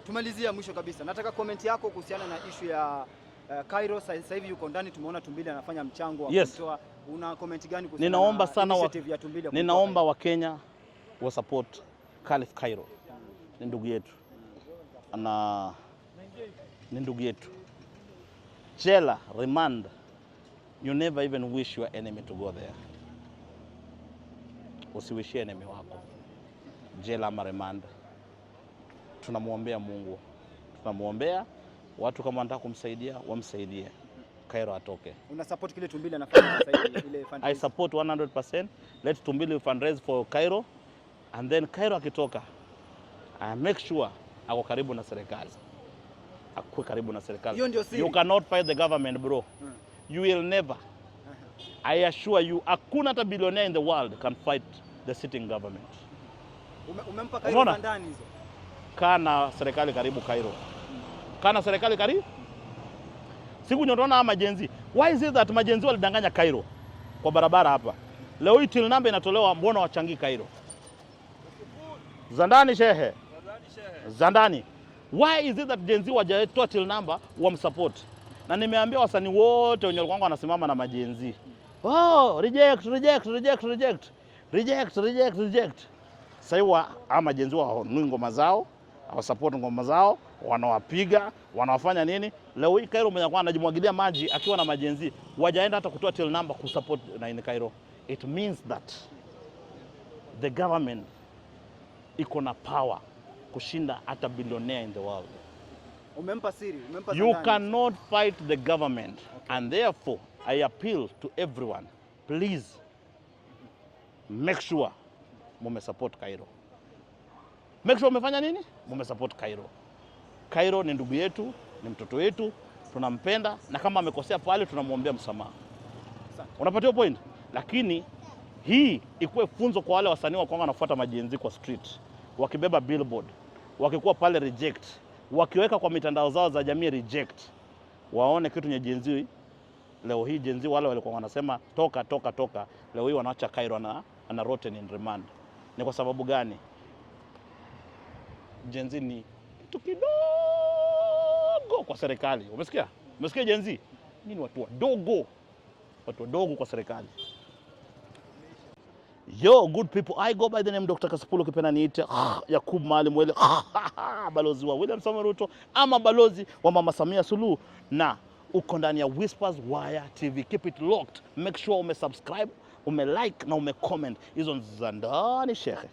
Tumalizia mwisho kabisa, nataka comment yako kuhusiana na issue ya Cairo. Sasa hivi yuko ndani, tumeona Tumbili anafanya mchango wa kumtoa. Una comment gani kuhusiana Ninaomba na sana initiative ya Tumbili ya kumtoa ninaomba Cairo? Wakenya wa support Khalif Cairo, ni ndugu yetu na ni ndugu yetu. Jela, remand, you never even wish your enemy to go there. Usiwishie enemy wako jela ama remand. Tunamwombea Mungu, tunamwombea watu, kama wanataka kumsaidia wamsaidie, Cairo atoke. Una support kile Tumbili anafanya sasa hivi, ile I fundraising? Support 100%. Let Tumbili fundraise for Cairo and then Cairo akitoka, I make sure ako karibu na serikali. Akuwe karibu na serikali. Hiyo ndio siri. You cannot fight the government, bro. You will never. I assure you, hakuna hata billionaire in the world can fight the sitting government. Umempa Cairo Umeona? Za ndani hizo. Kaa na serikali karibu, Cairo. Kaa na serikali karibu. Siku nyotaona maGen Z. Why is it that maGen Z walidanganya Cairo kwa barabara hapa? Leo hii till number inatolewa, mbona wachangii Cairo? Zandani shehe. Zandani. Why is it that Gen Z wajatoa till number wamsupport? Na nimeambia wasanii wote wenye walikuwa wanasimama na maGen Z. Oh, reject, reject, reject, reject. Reject, reject, reject. Sasa hivi ama Gen Z hawanunui ngoma zao, hawasupport ngoma zao, wanawapiga, wanawafanya nini? Leo hii Cairo mwenye anajimwagilia maji akiwa na maGen Z, wajaenda hata kutoa till number kusupport na in Cairo. It means that the government iko na power kushinda hata billionaire in the world. Umempa siri, umempa za You ndani. Cannot fight the government. And therefore, I appeal to everyone, please make sure mume support Cairo. Make sure umefanya nini? Mume support Cairo. Cairo ni ndugu yetu, ni mtoto wetu, tunampenda na kama amekosea pale tunamwombea msamaha. Asante. Unapatiwa point? Lakini hii ikuwe funzo kwa wale wasanii wa kwanga wanafuata maGen Z kwa street, wakibeba billboard, wakikuwa pale reject, wakiweka kwa mitandao zao za jamii reject, waone kitu nye Gen Z. Leo hii Gen Z wale walikuwa wanasema toka, toka, toka, leo hii wanaacha Cairo ana rotten in remand. Ni kwa sababu gani? Gen Z ni kitu kidogo kwa serikali. Umesikia? Umesikia Gen Z? Ni watu wadogo, watu wadogo kwa serikali. Yo, good people, I go by the name Dr. Kasipul, ukipenda niite Yakub Maalim Wele, balozi wa William Samoei Ruto ama balozi wa Mama Samia Suluhu, na uko ndani ya Whispers Wire TV. Keep it locked. Make sure umesubscribe, umelike na umecomment. Hizo za ndani, shehe.